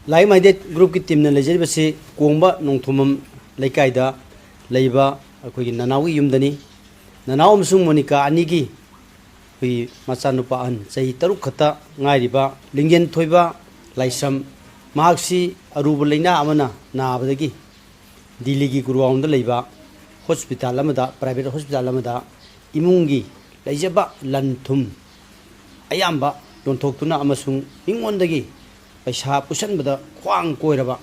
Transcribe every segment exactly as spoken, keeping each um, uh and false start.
Like Minded Groupꯀꯤ teamꯅ ꯂꯩꯖꯔꯤꯕꯁꯤ ꯀꯣꯡꯕ Nongthombam ꯂꯩꯀꯥꯏꯗ ꯂꯩꯕ ꯑꯩꯈꯣꯏꯒꯤ ꯅꯅꯥꯎꯒꯤ ꯌꯨꯝꯗꯅꯤ꯫ ꯅꯅꯥꯎ ꯑꯃꯁꯨꯡ ꯃꯣꯅꯤꯀꯥ ꯑꯅꯤꯒꯤ ꯑꯩꯈꯣꯏꯒꯤ ꯃꯆꯥꯅꯨꯄꯥ ꯑꯍꯟ ꯆꯍꯤ ꯇꯔꯨꯛ ꯈꯛꯇ ꯉꯥꯏꯔꯤꯕ ꯂꯤꯡꯖꯦꯟ ꯊꯣꯏꯕ ꯂꯥꯏꯁ꯭ꯔꯝ, ꯃꯍꯥꯛꯁꯤ ꯑꯔꯨꯕ ꯂꯥꯏꯅꯥ ꯑꯃꯅ ꯅꯥꯕꯗꯒꯤ ꯗꯤꯜꯂꯤꯒꯤ ꯒꯨꯔꯒꯥꯎꯟꯗ ꯂꯩꯕ ꯍꯣꯁꯄꯤꯇꯥꯜ ꯑꯃꯗ, private ꯍꯣꯁꯄꯤꯇꯥꯜ ꯑꯃꯗ ꯏꯃꯨꯡꯒꯤ ꯂꯩꯖꯕ ꯂꯟ ꯊꯨꯝ ꯑꯌꯥꯝꯕ ꯌꯣꯟꯊꯣꯛꯇꯨꯅ ꯑꯃꯁꯨꯡ ꯃꯤꯉꯣꯟꯗꯒꯤ ꯄꯩꯁꯥ ꯄꯨꯁꯟꯕꯗ ꯈ꯭ꯋꯥꯡ ꯀꯣꯏꯔꯕ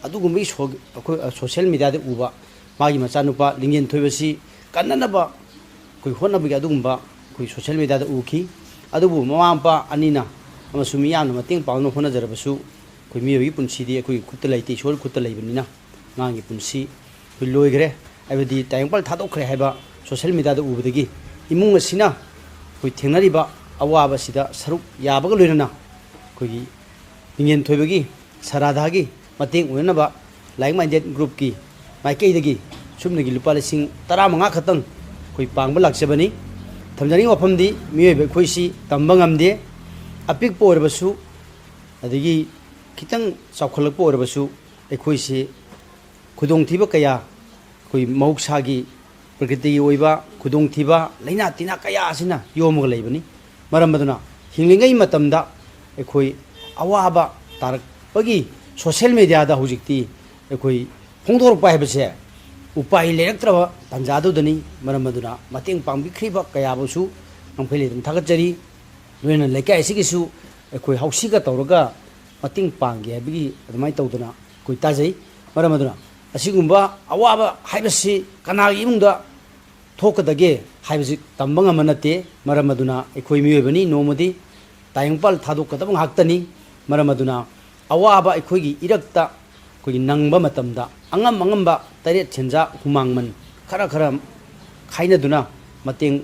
ꯑꯗꯨꯒꯨꯝꯕꯒꯤ ꯁꯣ-, ꯑꯩꯈꯣꯏ, ꯑ, social mediaꯗ ꯎꯕ ꯃꯥꯒꯤ ꯃꯆꯥꯅꯨꯄꯥ ꯂꯤꯡꯖꯦꯟ ꯊꯣꯏꯕꯁꯤ ꯀꯟꯅꯅꯕ ꯑꯩꯈꯣꯏ ꯍꯣꯠꯅꯕꯒꯤ ꯑꯗꯨꯒꯨꯝꯕ ꯑꯩꯈꯣꯏ social mediaꯗ ꯎꯈꯤ꯫ ꯑꯗꯨꯕꯨ ꯃꯃꯥ ꯃꯄꯥ ꯑꯅꯤꯅ ꯑꯃꯁꯨꯡ ꯃꯤꯌꯥꯝꯅ ꯃꯇꯦꯡ ꯄꯥꯡꯅꯕ ꯍꯣꯠꯅꯖꯔꯕꯁꯨ ꯑꯩꯈꯣꯏ ꯃꯤꯑꯣꯏꯕꯒꯤ ꯄꯨꯟꯁꯤꯗꯤ ꯑꯩꯈꯣꯏꯒꯤ ꯈꯨꯠꯇ ꯂꯩꯇꯦ, ꯏꯁꯣꯔꯒꯤ ꯈꯨꯠꯇ ꯂꯩꯕꯅꯤꯅ ꯑꯉꯥꯡꯒꯤ ꯄꯨꯟꯁꯤ ꯑꯩꯈꯣꯏ ꯂꯣꯏꯈ꯭ꯔꯦ, ꯍꯥꯏꯕꯗꯤ ꯇꯥꯏꯕꯪꯄꯥꯜ ꯊꯥꯗꯣꯛꯈ꯭ꯔꯦ ꯍꯥꯏꯕ social mediaꯗ ꯎꯕꯗꯒꯤ ꯏꯃꯨꯡ ꯑꯁꯤꯅ ꯑꯩꯈꯣꯏ ꯊꯦꯡꯅꯔꯤꯕ ꯑꯋꯥꯕꯁꯤꯗ ꯁꯔꯨꯛ ꯌꯥꯕꯒ ꯂꯣꯏꯅꯅ ꯑꯩꯈꯣꯏꯒꯤ ꯂꯤꯡꯖꯦꯟ ꯊꯣꯏꯕꯒꯤ ꯁꯔꯥꯙꯥꯒꯤ ꯃꯇꯦꯡ ꯑꯣꯏꯅꯅꯕ Like Minded Groupꯀꯤ ꯃꯥꯏꯀꯩꯗꯒꯤ ꯁꯨꯞꯅꯒꯤ ꯂꯨꯄꯥ ꯂꯤꯁꯤꯡ ꯇꯔꯥꯃꯉꯥ ꯈꯛꯇꯪ ꯑꯩꯈꯣꯏ ꯄꯥꯡꯕ ꯂꯥꯛꯆꯕꯅꯤ꯫ ꯊꯝꯖꯅꯤꯡꯕ ꯋꯥꯐꯝꯗꯤ ꯃꯤꯑꯣꯏꯕ ꯑꯩꯈꯣꯏꯁꯤ ꯇꯝꯕ ꯉꯝꯗꯦ꯫ ꯑꯄꯤꯛꯄ ꯑꯣꯏꯔꯕꯁꯨ, ꯑꯗꯒꯤ ꯈꯤꯇꯪ ꯆꯥꯎꯈꯠꯂꯛꯄ ꯑꯣꯏꯔꯕꯁꯨ, ꯑꯩꯈꯣꯏꯁꯤ ꯈꯨꯗꯣꯡꯊꯤꯕ ꯀꯌꯥ, ꯑꯩꯈꯣꯏ ꯃꯍꯧꯁꯥꯒꯤ ꯄ꯭ꯔꯀ꯭ꯔꯤꯇꯤꯒꯤ ꯑꯣꯏꯕ ꯈꯨꯗꯣꯡꯊꯤꯕ, ꯂꯥꯏꯅꯥ ꯇꯤꯟꯅꯥ ꯀꯌꯥ ꯑꯁꯤꯅ ꯌꯣꯝꯃꯒ ꯂꯩꯕꯅꯤ꯫ ꯃꯔꯝ ꯑꯗꯨꯅ ꯍꯤꯡꯂꯤꯉꯩ ꯃꯇꯝꯗ ꯑꯩꯈꯣꯏ ꯑꯋꯥꯕ ꯇꯥꯔꯛꯄꯒꯤ social mediaꯗ ꯍꯧꯖꯤꯛꯇꯤ ꯑꯩꯈꯣꯏ ꯐꯣꯡꯗꯣꯔꯛꯄ ꯍꯥꯏꯕꯁꯦ ꯎꯄꯥꯏ ꯂꯩꯔꯛꯇ꯭ꯔꯕ ꯇꯥꯟꯖꯥꯗꯨꯗꯅꯤ꯫ ꯃꯔꯝ ꯑꯗꯨꯅ ꯃꯇꯦꯡ ꯄꯥꯡꯕꯤꯈ꯭ꯔꯤꯕ ꯀꯌꯥꯕꯨꯁꯨ ꯉꯝꯈꯩ ꯂꯩꯇꯅ ꯊꯥꯒꯠꯆꯔꯤ꯫ ꯂꯣꯏꯅꯅ ꯂꯩꯀꯥꯏ ꯑꯁꯤꯒꯤꯁꯨ ꯑꯩꯈꯣꯏ ꯍꯧꯁꯤꯒ ꯇꯧꯔꯒ ꯃꯇꯦꯡ ꯄꯥꯡꯒꯦ ꯍꯥꯏꯕꯒꯤ ꯑꯗꯨꯃꯥꯏꯅ ꯇꯧꯗꯅ ꯑꯩꯈꯣꯏ ꯇꯥꯖꯩ꯫ ꯃꯔꯝ ꯑꯗꯨꯅ ꯑꯁꯤꯒꯨꯝꯕ ꯑꯋꯥꯕ ꯍꯥꯏꯕꯁꯤ ꯀꯅꯥꯒꯤ ꯏꯃꯨꯡꯗ ꯊꯣꯛꯀꯗꯒꯦ ꯍꯥꯏꯕꯁꯤ ꯇꯝꯕ ꯉꯝꯕ ꯅꯠꯇꯦ꯫ ꯃꯔꯝ ꯑꯗꯨꯅ ꯑꯩꯈꯣꯏ ꯃꯤꯑꯣꯏꯕꯅꯤ, ꯅꯣꯡꯃꯗꯤ ꯇꯥꯏꯕꯪꯄꯥꯜ ꯊꯥꯗꯣꯛꯀꯗꯕ ꯉꯥꯛꯇꯅꯤ꯫ ꯃꯔꯝ ꯑꯗꯨꯅ ꯑꯋꯥꯕ ꯑꯩꯈꯣꯏꯒꯤ ꯏꯔꯛꯇ ꯑꯩꯈꯣꯏꯒꯤ ꯅꯪꯕ ꯃꯇꯝꯗ ꯑꯉꯝ ꯑꯉꯝꯕ ꯇꯔꯦꯠ ꯁꯦꯟꯖꯥ ꯍꯨꯃꯥꯡꯃꯟ ꯈꯔ ꯈꯔ ꯈꯥꯏꯅꯗꯨꯅ ꯃꯇꯦꯡ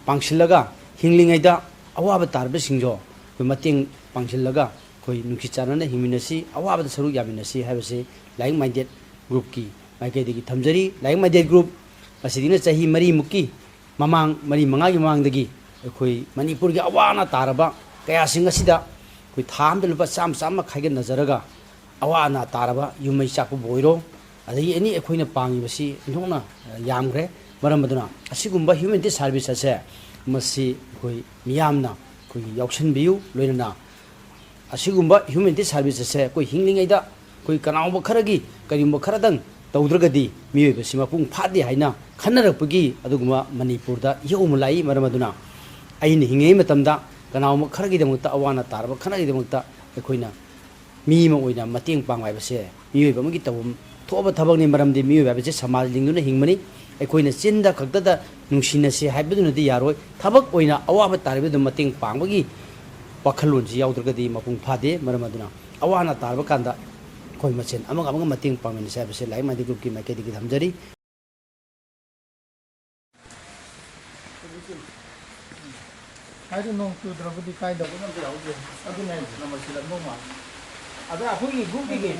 ꯄꯥꯡꯁꯤꯜꯂꯒ ꯍꯤꯡꯂꯤꯉꯩꯗ ꯑꯋꯥꯕ ꯇꯥꯔꯕꯁꯤꯡꯗꯣ ꯑꯩꯈꯣꯏ ꯃꯇꯦꯡ ꯄꯥꯡꯁꯤꯜꯂꯒ ꯑꯩꯈꯣꯏ ꯅꯨꯡꯁꯤ ꯆꯥꯟꯅꯅ ꯍꯤꯡꯃꯤꯟꯅꯁꯤ, ꯑꯋꯥꯕꯗ ꯁꯔꯨꯛ ꯌꯥꯃꯤꯟꯅꯁꯤ ꯍꯥꯏꯕꯁꯤ Like Minded Groupꯀꯤ ꯃꯥꯏꯀꯩꯗꯒꯤ ꯊꯝꯖꯔꯤ꯫ Like Minded Group ꯉꯁꯤꯗꯤꯅ ꯆꯍꯤ ꯃꯔꯤꯃꯨꯛꯀꯤ ꯃꯃꯥꯡ, ꯃꯔꯤ ꯃꯉꯥꯒꯤ ꯃꯃꯥꯡꯗꯒꯤ ꯑꯩꯈꯣꯏ ꯃꯅꯤꯄꯨꯔꯒꯤ ꯑꯋꯥ ꯑꯅꯥ ꯇꯥꯔꯕ ꯀꯌꯥꯁꯤꯡ ꯑꯁꯤꯗ ꯑꯩꯈꯣꯏ ꯊꯥ ꯑꯃꯗ ꯂꯨꯄꯥ ꯆꯥꯝꯃ ꯆꯥꯝꯃ ꯈꯥꯏꯒꯠꯅꯖꯔꯒ ꯑꯋꯥ ꯑꯅꯥ ꯇꯥꯔꯕ ꯌꯨꯝ ꯃꯩ ꯆꯥꯛꯄꯕꯨ ꯑꯣꯏꯔꯣ, ꯑꯗꯒꯤ ꯑꯦꯅꯤ ꯑꯩꯈꯣꯏꯅ ꯄꯥꯡꯉꯤꯕꯁꯤ ꯑꯣꯟꯊꯣꯛꯅ ꯌꯥꯝꯈ꯭ꯔꯦ꯫ ꯃꯔꯝ ꯑꯗꯨꯅ ꯑꯁꯤꯒꯨꯝꯕ ꯍ꯭ꯌꯨꯃꯦꯅꯤꯇꯤ ꯁꯥꯔꯚꯤꯁ ꯑꯁꯦ ꯃꯁꯤ ꯑꯩꯈꯣꯏ ꯃꯤꯌꯥꯝꯅ ꯑꯩꯈꯣꯏꯒꯤ ꯌꯥꯎꯁꯤꯟꯕꯤꯌꯨ꯫ ꯂꯣꯏꯅꯅ ꯑꯁꯤꯒꯨꯝꯕ ꯍ꯭ꯌꯨꯃꯦꯅꯤꯇꯤ ꯁꯥꯔꯚꯤꯁ ꯑꯁꯦ ꯑꯩꯈꯣꯏ ꯍꯤꯡꯂꯤꯉꯩꯗ ꯑꯩꯈꯣꯏ ꯀꯅꯥꯒꯨꯝꯕ ꯈꯔꯒꯤ ꯀꯔꯤꯒꯨꯝꯕ ꯈꯔꯗꯪ ꯇꯧꯗ꯭ꯔꯒꯗꯤ ꯃꯤꯑꯣꯏꯕꯁꯤ ꯃꯄꯨꯡ ꯐꯥꯗꯦ ꯍꯥꯏꯅ ꯈꯟꯅꯔꯛꯄꯒꯤ ꯑꯗꯨꯒꯨꯝꯕ ꯃꯅꯤꯄꯨꯔꯗ ꯏꯍꯧ ꯑꯃ ꯂꯥꯛꯏ꯫ ꯃꯔꯝ ꯑꯗꯨꯅ ꯑꯩꯅ ꯍꯤꯡꯉꯤꯉꯩ ꯃꯇꯝꯗ ꯀꯅꯥꯒꯨꯝꯕ ꯈꯔꯒꯤꯗꯃꯛꯇ, ꯑꯋꯥ ꯑꯅꯥ ꯇꯥꯔꯕ ꯈꯔꯒꯤꯗꯃꯛꯇ ꯑꯩꯈꯣꯏꯅ ꯃꯤ ꯑꯃ ꯑꯣꯏꯅ ꯃꯇꯦꯡ ꯄꯥꯡꯕ ꯍꯥꯏꯕꯁꯦ ꯃꯤꯑꯣꯏꯕ ꯑꯃꯒꯤ ꯇꯧꯐꯝ ꯊꯣꯛꯑꯕ ꯊꯕꯛꯅꯤ꯫ ꯃꯔꯝꯗꯤ ꯃꯤꯑꯣꯏꯕ ꯍꯥꯏꯕꯁꯦ ꯁꯃꯥꯖ ꯂꯤꯡꯗꯨꯅ ꯍꯤꯡꯕꯅꯤ꯫ ꯑꯩꯈꯣꯏꯅ ꯆꯤꯟꯗ ꯈꯛꯇꯗ ꯅꯨꯡꯁꯤꯅꯁꯤ ꯍꯥꯏꯕꯗꯨꯅꯗꯤ ꯌꯥꯔꯣꯏ꯫ ꯊꯕꯛ ꯑꯣꯏꯅ ꯑꯋꯥꯕ ꯇꯥꯔꯤꯕꯗꯨ ꯃꯇꯦꯡ ꯄꯥꯡꯕꯒꯤ ꯋꯥꯈꯜꯂꯣꯟꯁꯤ ꯌꯥꯎꯗ꯭ꯔꯒꯗꯤ ꯃꯄꯨꯡ ꯐꯥꯗꯦ꯫ ꯃꯔꯝ ꯑꯗꯨꯅ ꯑꯋꯥ ꯑꯅꯥ ꯇꯥꯔꯕ ꯀꯥꯟꯗ ꯑꯩꯈꯣꯏ ꯃꯁꯦꯟ ꯑꯃꯒ ꯑꯃꯒ ꯃꯇꯦꯡ ꯄꯥꯡꯃꯤꯟꯅꯁꯤ ꯍꯥꯏꯕꯁꯦ ꯂꯥꯏꯛ ꯃꯥꯏꯟꯗꯦꯠ ꯒ꯭ꯔꯨꯞꯀꯤ ꯃꯥꯏꯀꯩꯗꯒꯤ ꯊꯝꯖꯔꯤ꯫ ꯍꯥꯏꯗꯤ ꯅꯣꯡ ꯆꯨꯗ꯭ꯔꯕꯨꯗꯤ ꯀꯥꯏꯗꯕ ꯑꯝꯇ ꯌꯥꯎꯗꯦ꯫ ꯑꯗꯨꯅꯦ ꯍꯥꯏꯁꯦ꯫ ꯅꯝꯕꯔ ꯁꯤꯜꯂꯝꯗꯧ ꯃꯥꯜꯂꯦ꯫ ꯑꯗ ꯑꯩꯈꯣꯏꯒꯤ ꯒ꯭ꯔꯨꯞꯀꯤ ꯀꯩ